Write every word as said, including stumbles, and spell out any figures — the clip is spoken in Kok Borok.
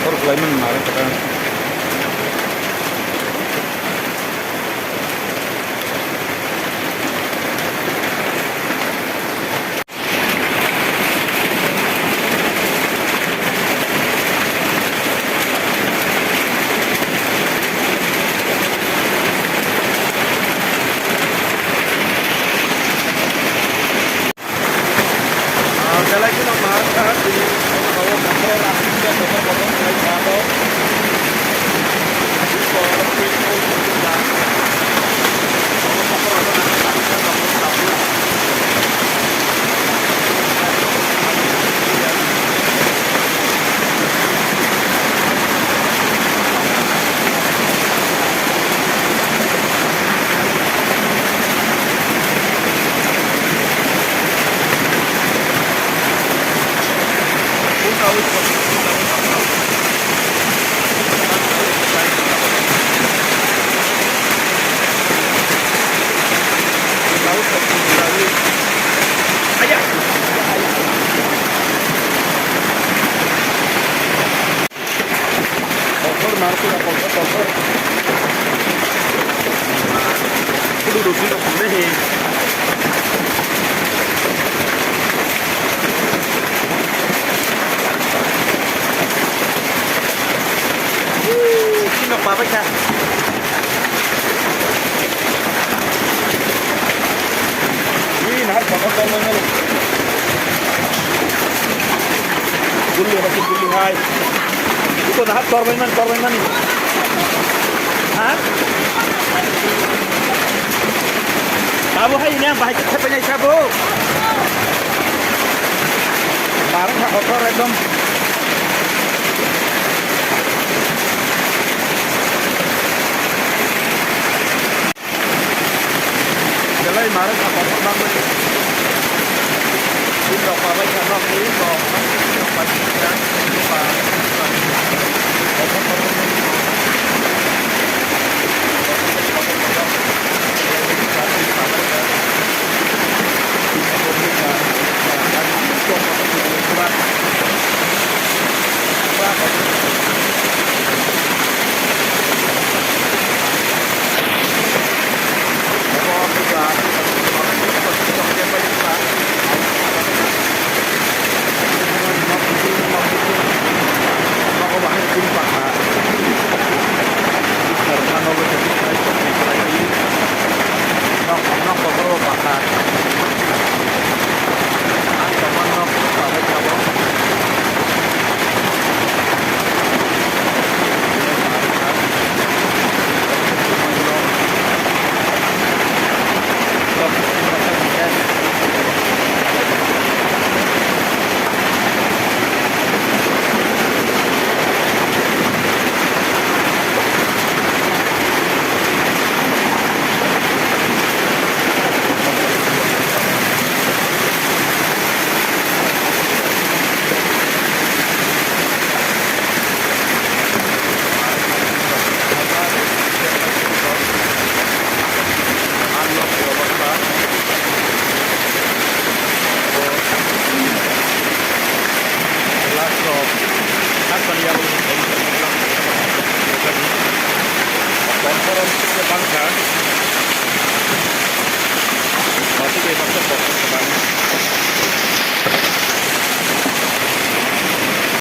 Hor khlaimani nang kha. Kotor, marpura kotor, kotor. Kudu rusi rok pune he. Woo, sino pabai kha. Ui, nahar kotor kotor. Gulli hai, gulli hai. Iko naha torbai man, torbai mani. Ha? Abo hai ini ang bahai khe thepai nai sabo. Barang ha kotor ekdom. Belai marok ha kotor bangmani. Bini rok pabai kha nok ni rok.